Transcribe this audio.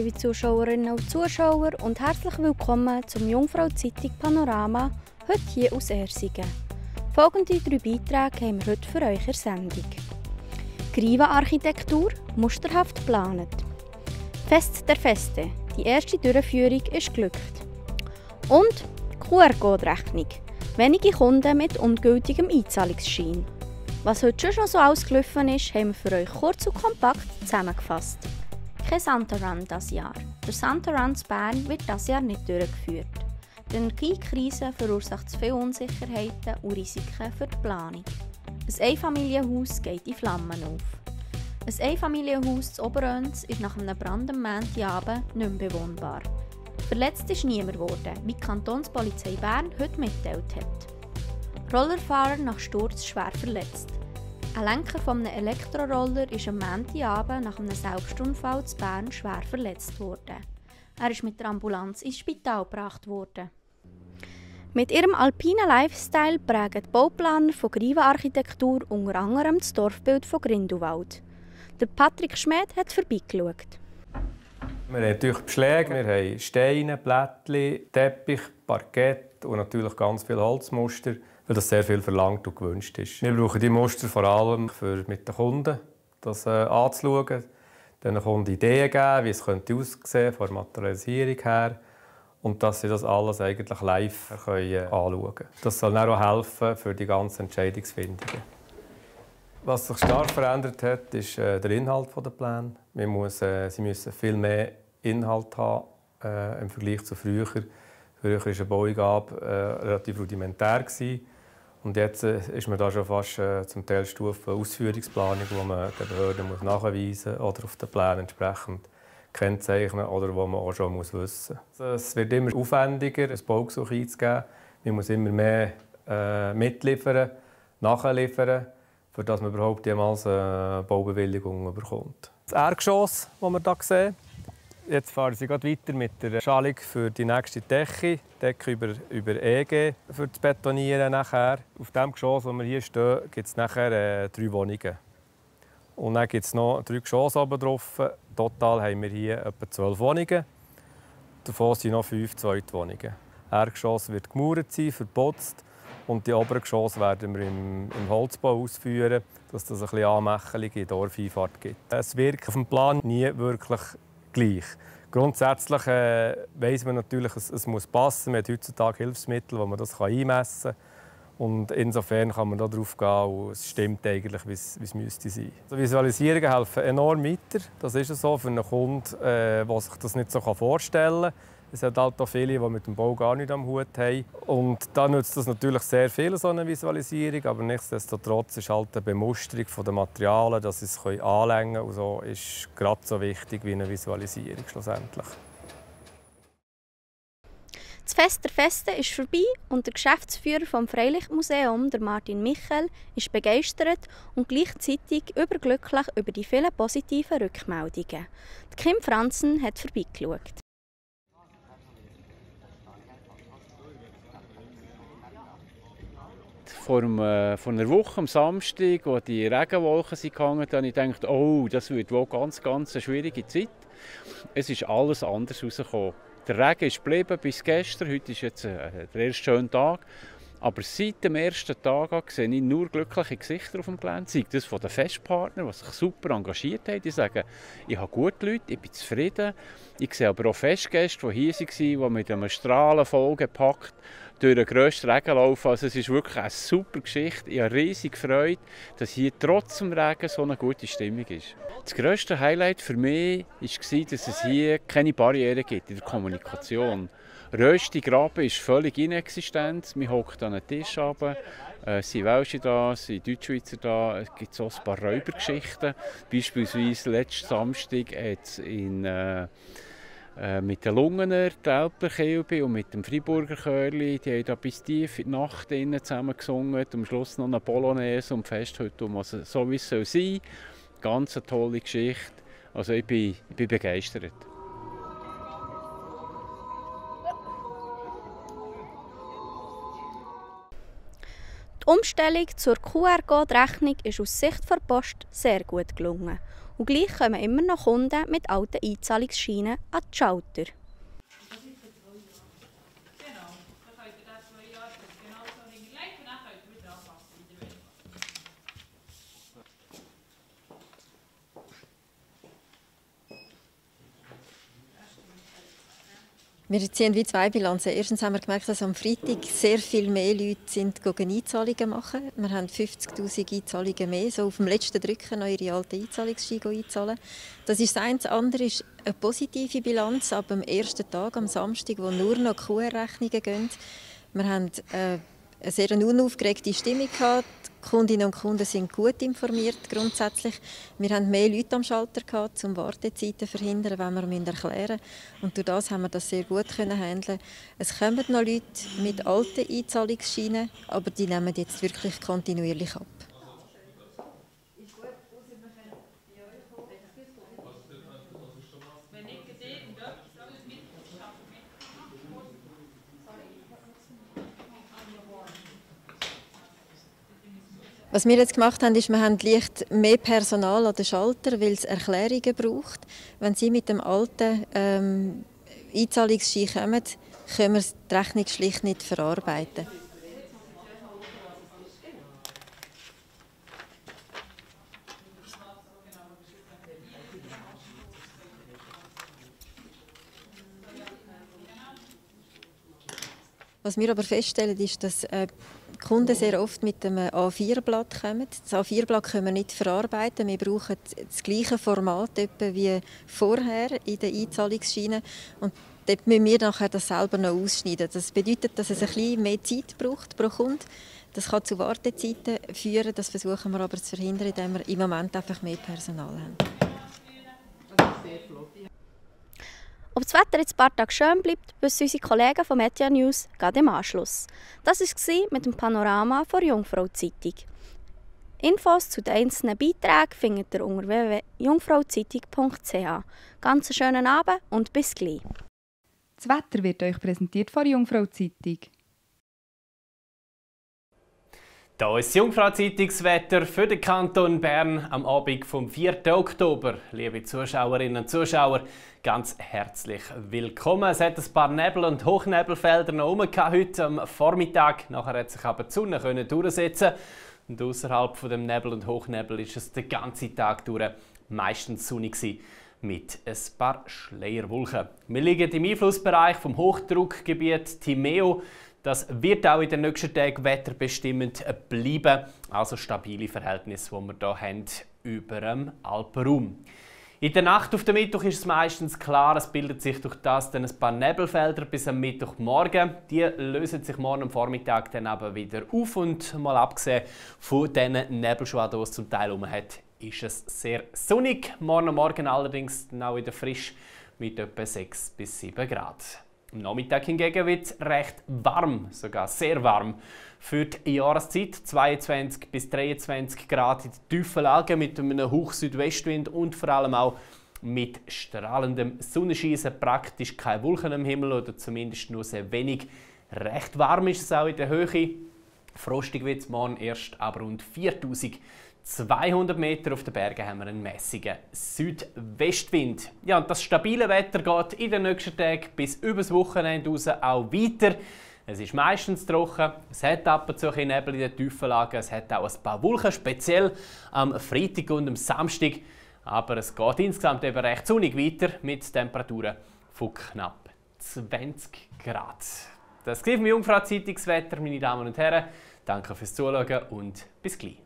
liebe Zuschauerinnen und Zuschauer, und herzlich willkommen zum Jungfrau-Zeitung Panorama, heute hier aus Ersingen. Folgende 3 Beiträge haben wir heute für euch in der Sendung. Griva-Architektur, musterhaft geplant. Fest der Feste, die erste Durchführung ist geglückt. Und QR-Code-Rechnung, wenige Kunden mit ungültigem Einzahlungsschein. Was heute schon noch so ausgelaufen ist, haben wir für euch kurz und kompakt zusammengefasst. Kein Santa Run dieses Jahr. Der Santa Run in Bern wird dieses Jahr nicht durchgeführt. Die Energiekrise verursacht zu viele Unsicherheiten und Risiken für die Planung. Ein Einfamilienhaus geht in Flammen auf. Ein Einfamilienhaus in Oberöns ist nach einem Brand am Montagabend nicht mehr bewohnbar. Verletzt ist niemand geworden, wie die Kantonspolizei Bern heute mitteilt hat. Rollerfahrer nach Sturz schwer verletzt. Ein Lenker von einem Elektroroller ist am Montagabend nach einem Selbstunfall in Bern schwer verletzt worden. Er ist mit der Ambulanz ins Spital gebracht worden. Mit ihrem alpinen Lifestyle prägen die Bauplaner von Griva-Architektur unter anderem das Dorfbild von Grindelwald. Der Patrick Schmid hat vorbeigeschaut. Wir haben natürlich Beschläge, wir haben Steine, Blättchen, Teppich, Parkett und natürlich ganz viele Holzmuster, weil das sehr viel verlangt und gewünscht ist. Wir brauchen die Muster vor allem mit den Kunden, das anzuschauen, den Kunden Ideen geben, wie es könnte aussehen von der Materialisierung her und dass sie das alles eigentlich live anschauen können. Das soll dann auch helfen für die ganzen Entscheidungsfindungen. Was sich stark verändert hat, ist der Inhalt der Pläne. Sie müssen viel mehr Inhalt haben im Vergleich zu früher. Früher war eine Baueingabe relativ rudimentär. Und jetzt ist man da schon fast zum Teil Stufe Ausführungsplanung, wo man den Behörden nachweisen muss oder auf den Plänen entsprechend kennzeichnen oder wo man auch schon wissen muss. Es wird immer aufwendiger, ein Baugesuch einzugeben. Man muss immer mehr mitliefern, nachliefern, damit man überhaupt jemals eine Baubewilligung bekommt. Das Erdgeschoss, das wir hier sehen. Jetzt fahren sie weiter mit der Schalung für die nächste Decke über EG für das Betonieren. Nachher. Auf dem Geschoss, wo wir hier stehen, gibt es nachher 3 Wohnungen. Und dann gibt es noch 3 Geschosse oben drauf. Total haben wir hier etwa 12 Wohnungen. Davon sind noch 5 Zweitwohnungen. Das Erdgeschoss wird gemauert sein, verputzt. Und die oberen Geschosse werden wir im Holzbau ausführen, dass es ein bisschen anmächelige Dorfeinfahrt gibt. Es wirkt auf dem Plan nie wirklich gleich. Grundsätzlich weiss man natürlich, es muss passen. Man hat heutzutage Hilfsmittel, wo man das einmessen kann. Und insofern kann man darauf gehen und es stimmt eigentlich, wie es müsste sein. Also Visualisierungen helfen enorm weiter. Das ist so für einen Kunden, der sich das nicht so vorstellen kann. Es hat halt auch viele, die mit dem Bau gar nicht am Hut haben. Und da nützt das natürlich sehr viel, so eine Visualisierung. Aber nichtsdestotrotz ist halt die Bemusterung der Materialien, dass sie es anlängen können. Und so ist gerade so wichtig wie eine Visualisierung schlussendlich. Das Fest der Feste ist vorbei und der Geschäftsführer des Freilichtmuseums, der Martin Michel, ist begeistert und gleichzeitig überglücklich über die vielen positiven Rückmeldungen. Kim Franzen hat vorbeigeschaut. Vor einer Woche am Samstag, als die Regenwolken gehangen sind, habe ich gedacht, oh, das wird wohl ganz eine schwierige Zeit. Es ist alles anders herausgekommen. Der Regen ist geblieben bis gestern, heute ist jetzt der erste schöne Tag. Aber seit dem ersten Tag an sehe ich nur glückliche Gesichter auf dem Gelände. Sei das von den Festpartnern, die sich super engagiert haben. Die sagen, ich habe gute Leute, ich bin zufrieden. Ich sehe aber auch Festgäste, die hier waren, die mit einem Strahlen vollgepackt durch den grössten Regen laufen. Also es ist wirklich eine super Geschichte. Ich habe riesig Freude, dass hier trotz dem Regen so eine gute Stimmung ist. Das grösste Highlight für mich war, dass es hier keine Barrieren gibt in der Kommunikation. Rösti Graben ist völlig inexistent. Man hockt an den Tisch runter. Es sind Welsche da, es sind Deutschschweizer da. Es gibt so ein paar Räubergeschichten. Beispielsweise letzten Samstag hat es mit den Lungener, der Elperkilbe und mit dem Freiburger Chörli, die haben da bis tief in die Nacht zusammen gesungen. Am Schluss noch eine Polonaise und Fest heute, so wie es sein soll. Ganz eine tolle Geschichte. Also ich bin begeistert. Die Umstellung zur QR-Code-Rechnung ist aus Sicht der Post sehr gut gelungen. Und gleich kommen immer noch Kunden mit alten Einzahlungsscheinen an die Schalter. Wir ziehen wie zwei Bilanzen. Erstens haben wir gemerkt, dass am Freitag sehr viel mehr Leute sind, Einzahlungen machen. Wir haben 50'000 Einzahlungen mehr, so auf dem letzten Drücken noch ihre alten Einzahlungsscheine einzahlen. Das ist das eine. Das andere ist eine positive Bilanz ab dem ersten Tag, am Samstag, wo nur noch QR-Rechnungen gehen. Wir haben eine sehr unaufgeregte Stimmung gehabt. Die Kundinnen und Kunden sind gut informiert grundsätzlich. Wir hatten mehr Leute am Schalter gehabt, um Wartezeiten zu verhindern, wenn wir erklären müssen. Und durch das haben wir das sehr gut handeln. Es kommen noch Leute mit alten Einzahlungsscheinen, aber die nehmen jetzt wirklich kontinuierlich ab. Was wir jetzt gemacht haben, ist, wir haben leicht mehr Personal an den Schalter, weil es Erklärungen braucht. Wenn Sie mit dem alten Einzahlungsschein kommen, können wir die Rechnung schlicht nicht verarbeiten. Was wir aber feststellen, ist, dass die Kunden sehr oft mit einem A4-Blatt kommen. Das A4-Blatt können wir nicht verarbeiten. Wir brauchen das gleiche Format wie vorher in den Einzahlungsscheinen. Und dort müssen wir nachher das selber noch ausschneiden. Das bedeutet, dass es ein bisschen mehr Zeit braucht pro Kunde. Das kann zu Wartezeiten führen. Das versuchen wir aber zu verhindern, indem wir im Moment einfach mehr Personal haben. Ob das Wetter jetzt ein paar Tage schön bleibt, wissen unsere Kollegen von Media News gerade im Anschluss. Das war es mit dem Panorama der Jungfrau-Zeitung. Infos zu den einzelnen Beiträgen findet ihr unter www.jungfrauzeitung.ch. Ganz einen schönen Abend und bis gleich. Das Wetter wird euch präsentiert von der Jungfrau-Zeitung. Hier ist das Jungfrau-Zeitungswetter für den Kanton Bern am Abend vom 4. Oktober. Liebe Zuschauerinnen und Zuschauer, ganz herzlich willkommen. Es hat ein paar Nebel- und Hochnebelfelder noch heute am Vormittag. Nachher hat sich aber die Sonne durchsetzen. Und außerhalb von dem Nebel und Hochnebel ist es den ganzen Tag durch meistens sonnig mit ein paar Schleierwolken. Wir liegen im Einflussbereich vom Hochdruckgebiet Timeo. Das wird auch in den nächsten Tagen wetterbestimmend bleiben. Also stabile Verhältnisse, die wir hier haben über dem Alpenraum. In der Nacht auf den Mittwoch ist es meistens klar, es bildet sich durch das dann ein paar Nebelfelder bis am Mittwochmorgen. Die lösen sich morgen am Vormittag dann aber wieder auf und mal abgesehen von diesen Nebelschwaden, die es zum Teil herum hat, ist es sehr sonnig. Morgen Morgen allerdings dann auch wieder frisch mit etwa 6 bis 7 Grad. Am Nachmittag hingegen wird es recht warm, sogar sehr warm. Für die Jahreszeit 22 bis 23 Grad in den tiefen Lagen mit einem Hoch-Südwestwind und vor allem auch mit strahlendem Sonnenschein, praktisch keine Wolken am Himmel oder zumindest nur sehr wenig. Recht warm ist es auch in der Höhe. Frostig wird es morgen erst ab rund 4200 Meter auf den Bergen haben wir einen mäßigen Südwestwind. Ja, und das stabile Wetter geht in den nächsten Tagen bis übers Wochenende raus auch weiter. Es ist meistens trocken, es hat ab und zu ein Nebel in den tiefen Lagen, es hat auch ein paar Wolken, speziell am Freitag und am Samstag. Aber es geht insgesamt eben recht sonnig weiter mit Temperaturen von knapp 20 Grad. Das war vom Jungfrau-Zeitungswetter, meine Damen und Herren. Danke fürs Zuschauen und bis gleich.